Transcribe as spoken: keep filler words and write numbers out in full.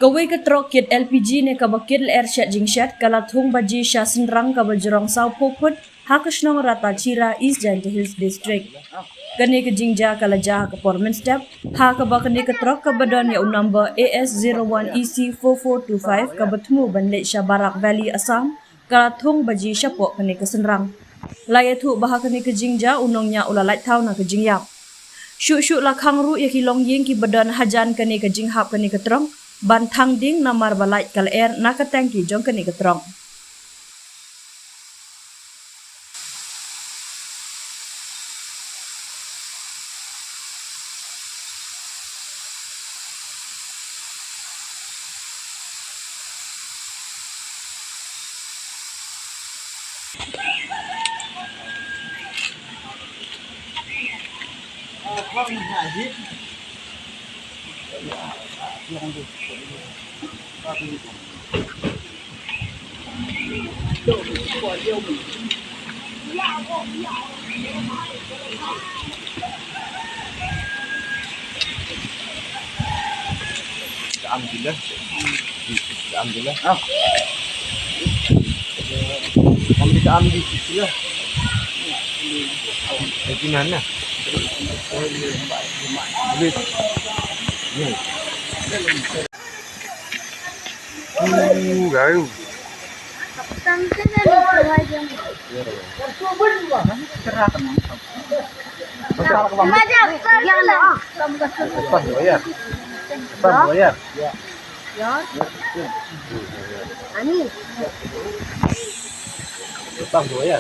Kawei ka trok kit L P G ne kaba kit lyer shet jingshet ka la thung baji sha synrang kaba jrong sawphew phut ha ka shnong Ratachira, East Jaintia Hills District. Kane ka jingjia ka la jia ha ka por mynstep ha kaba kane ka trok kaba don ïa u number A S zero one E C four four two five kaba thmu ban leit sha Barak Valley, Assam, ka la thung baji shapoh kane ka synrang. La ïathuh ba ha kane ka jingjia u nongñiah u la lait thaw na ka jingïap. Shuh shuh la khang ruh ïa ki longïing kiba don hajan kane ka jinghap kane ka trok ban thang ding namar ba lait ka lyer na ka tangki jong kane ka trok. Ka am jila. Ka am jila. Ah. Ka am jila. Ka am jila. Ka am jila.